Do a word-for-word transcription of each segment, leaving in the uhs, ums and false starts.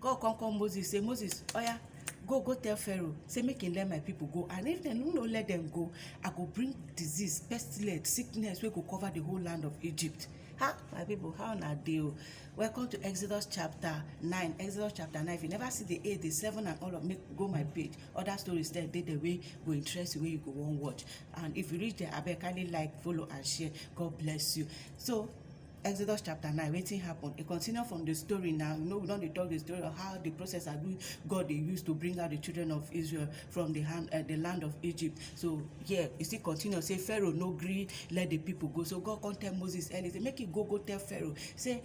God come call Moses, say, "Moses, oya, go, go tell Pharaoh, say make him let my people go. And if dem no let dem go, I go bring disease, pestilence, sickness wey go cover the whole land of Egypt." Ha, my people, how una dey o? Welcome to Exodus chapter nine. Exodus chapter nine. If you never see the eight, the seven and all of, make go my page. Other stories there dey there wey go interest you, wey you go wan watch. And if you reach there, abeg kindly like, follow and share. God bless you. So, Exodus chapter nine, wetin happen? E continue from the story now. You know, we don dey talk the story of how the process wey God dey use to bring out the children of Israel from the hand, uh, the land of Egypt. So, yeah, e still continue say Pharaoh no gree let the people go. So God come tell Moses early, say make he go, go tell Pharaoh, say,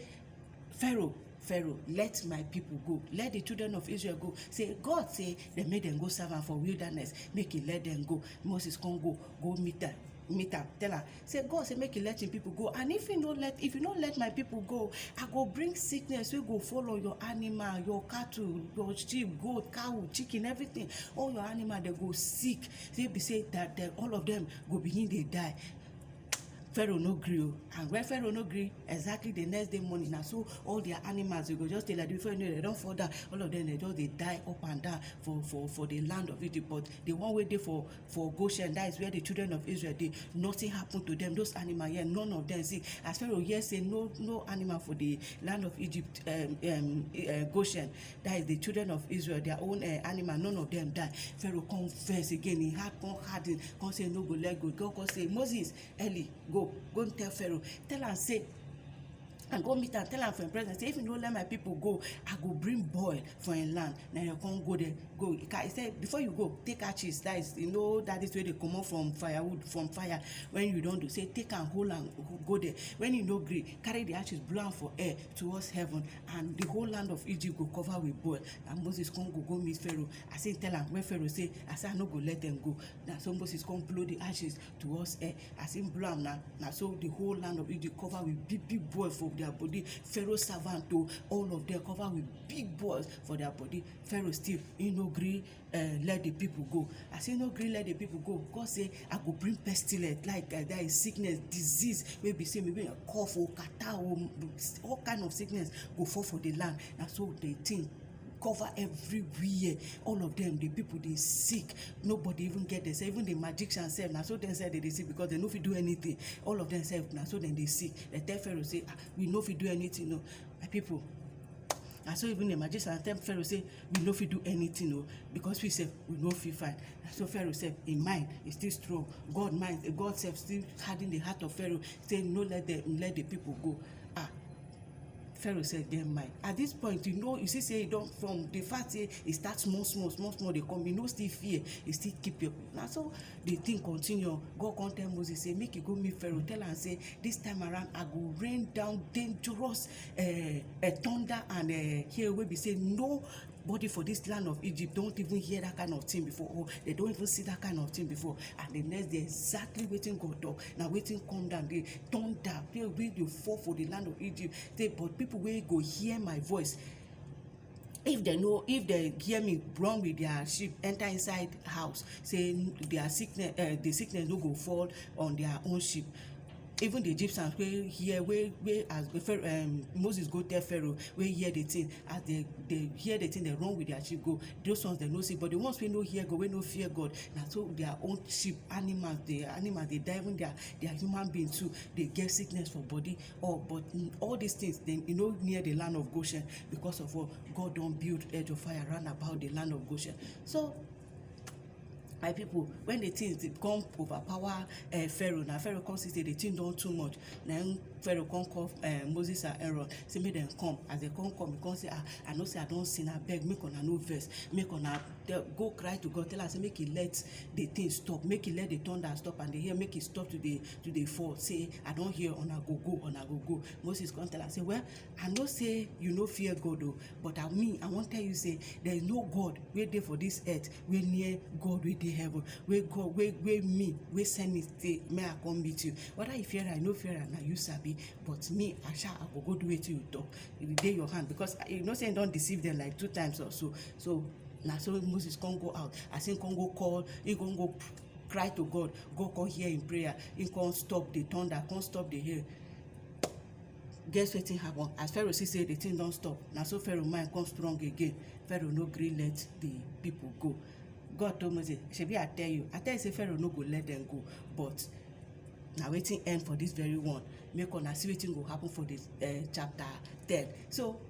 "Pharaoh, Pharaoh, let my people go. Let the children of Israel go." Say, God say dem make dem go serve am for wilderness. Make he let dem go. Moses come go, go meet am, meet am, tell am, say, "God say make he let him people go. And if he no let, if you no let my people go, I go bring sickness wey go fall on your animal, your cattle, your sheep, goat, cow, chicken, everything. All your animal, dem go sick. Say be say that dem, all of dem go begin dey die." Pharaoh no gree o. And when Pharaoh no gree, exactly the next day morning, na so all their animals, you go just tell like, before you know, dem don fall down. All of dem, dem just dey die up and down for, for, for the land of Egypt. But the one wey dey for, for Goshen, that is where the children of Israel dey, nothing happen to dem. Those animal here, none of dem sick. As Pharaoh hear say no, no animal for the land of Egypt, um, um, uh, Goshen, that is the children of Israel, their own, uh, animal, none of dem die. Pharaoh come vex again. Him heart come harden. Come say no go let go. God come say, "Moses, early, go, go and tell Pharaoh. Tell am say, and go meet am, tell am for him presence, say, if you no let my people go, I go bring boil for him land." Now you come go there, go. He ca-, he say, "Before you go, take ashes." That is, you know, that is where they comot from firewood, from fire. When you don do, say, "Take am, hold am, go there." When he no gree, carry the ashes, blow am for air towards heaven, and the whole land of Egypt go cover with boil. And Moses come go, go meet Pharaoh. As he tell am, when Pharaoh say, "I say I no go let dem go." Na so Moses come blow the ashes towards air. As he blow am, na, na so the whole land of Egypt cover with big, big boil for their body. Pharaoh servant o, all of them cover with big boils for their body. Pharaoh still, he no gree, uh, let the people go. As he no gree let the people go, God say, "I go bring pestilence, like, uh, that is sickness, disease, wey be say maybe a cough or catarrh or all kind of sickness go fall for the land." Na so the thing cover everywhere. All of them, the people, they sick. Nobody even get themselves. Even the magician sef, na so dem sef dem dey sick, because dem no fit do anything. All of them sef, na so dem dey sick. Dem tell Pharaoh say, "Ah, we no fit do anything, no." My people, na so even the magician tell Pharaoh say, "We no fit do anything, no, because we sef, we no fit find." Na so Pharaoh sef, him mind is still strong. God mind, God sef still harden the heart of Pharaoh. Say, "No let them, let the people go." Ah, Pharaoh sef get mind. At this point, you know, you see say he don, from the fact say he start small, small, small, small, dey come, he no still fear, he still keep your. Na so the thing continue. God come tell Moses say make he go meet Pharaoh, tell am say, "This time around, I go rain down dangerous, uh, uh, thunder and, uh, hail, wey be say no body for this land of Egypt don't even hear that kind of thing before, or they don't even see that kind of thing before." And the next day, exactly wetin God talk, na wetin come down. The thunder, wey, wey dey fall for the land of Egypt. Say, "But people wey go hear my voice, if they know, if they hear me, run with their sheep, enter inside house, say their sickness, uh, the sickness no go fall on their own sheep." Even the Egyptians wey hear, wey, wey as the Pharaoh, um, Moses go tell Pharaoh, wey hear the thing, as they, they hear the thing, they run with their sheep go. Those ones, they no see. But the ones wey no hear God, wey no fear God, na so their own sheep, animals, the animals, they die. Even their, their human being too, they get sickness for body. Oh, but, mm, all these things, they, you know, near the land of Goshen, because of what? God don build edge of fire round about the land of Goshen. So, my people, when the things dey come overpower, eh, Pharaoh, na Pharaoh come see say the thing don too much. Na him Pharaoh come call, eh, Moses and Aaron, say make dem come. As they come come, he come say, "Ah, I know say I don sin, abeg, make una no vex, make una tell, go cry to God, tell am say make he let the thing stop, make he let the thunder stop and the hail, make e stop to dey, to dey fall. Say I don hear, una go go, una go go." Moses come tell am say, "Well, I know say you no fear God o, but I, me, I wan tell you say there is no God wey dey for this earth wey near God wey dey heaven, wey God, wey, wey me, wey send me say make I come meet you. Whether you fear am, you no fear am, na you sabi. But me, I sha, I go go do wetin you talk. E dey your hand," because you know say he don deceive them like two times or so. So na so Moses come go out. As he come go call, he come go cry to God. God come hear him prayer. He come stop the thunder, come stop the hail. Guess wetin happen? As Pharaoh see say the thing don stop, na so Pharaoh mind come strong again. Pharaoh no gree let the people go. God told Moses, "Shebi I tell you, I tell you say Pharaoh no go let them go, but na wetin end for this very one. Make una see wetin go happen for the uh, chapter ten." So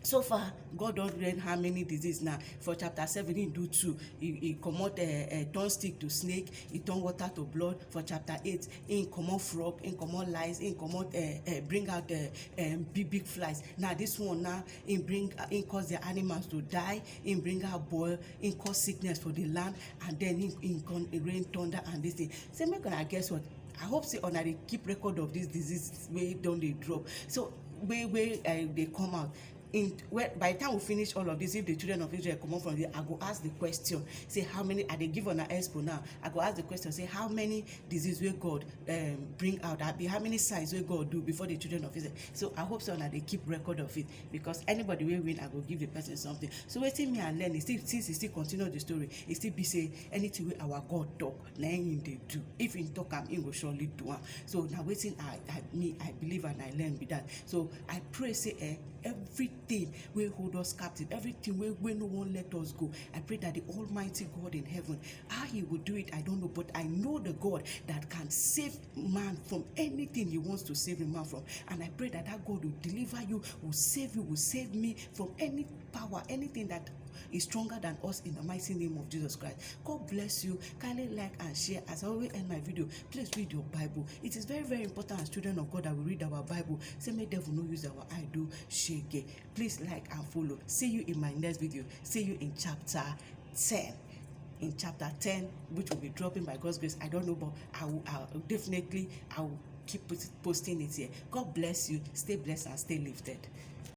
so far, God don reign how many disease now? For chapter seven, he do two. He, he comot uh, uh, turn stick to snake, he turn water to blood. For chapter eight, he comot frog, he comot lice, he comot uh, uh, bring out uh, um, big big flies. Now this one now, he bring uh, he cause the animals to die, he bring out boil, he cause sickness for the land, and then he, he come he rain thunder and this thing. Say make una guess what? I hope say una dey keep record of this disease wey don dey drop. So wey wey uh, dey come out. In, well, by the time we finish all of this, if the children of Israel comot from there, I go ask the question, say how many, I dey give una expo now, I go ask the question, say how many disease wey God um, bring out, abi how many signs wey God do before the children of Israel. So I hope say una dey keep record of it, because anybody wey win, I go give the person something. So wetin me I learn is still, since e still continue the story, e still be say anything wey our God talk, na him dey do. If he talk am, he go surely do am. So na wetin I, I me I believe and I learn be that. So I pray say eh, everything wey hold us captive, everything wey wey no wan let us go, I pray that the Almighty God in heaven, how he will do it, I don't know, but I know the God that can save man from anything he wants to save a man from. And I pray that that God will deliver you, will save you, will save me from any power, anything that is stronger than us, in the mighty name of Jesus Christ. God bless you. Kindly like and share. As I always end my video, please read your Bible. It is very, very important as children of God that we read our Bible. Say make devil no use our eye do shege. Please like and follow. See you in my next video. See you in chapter ten. In chapter ten, which will be dropping by God's grace. I don't know, but I will, I will definitely I will keep pos- posting it here. God bless you. Stay blessed and stay lifted.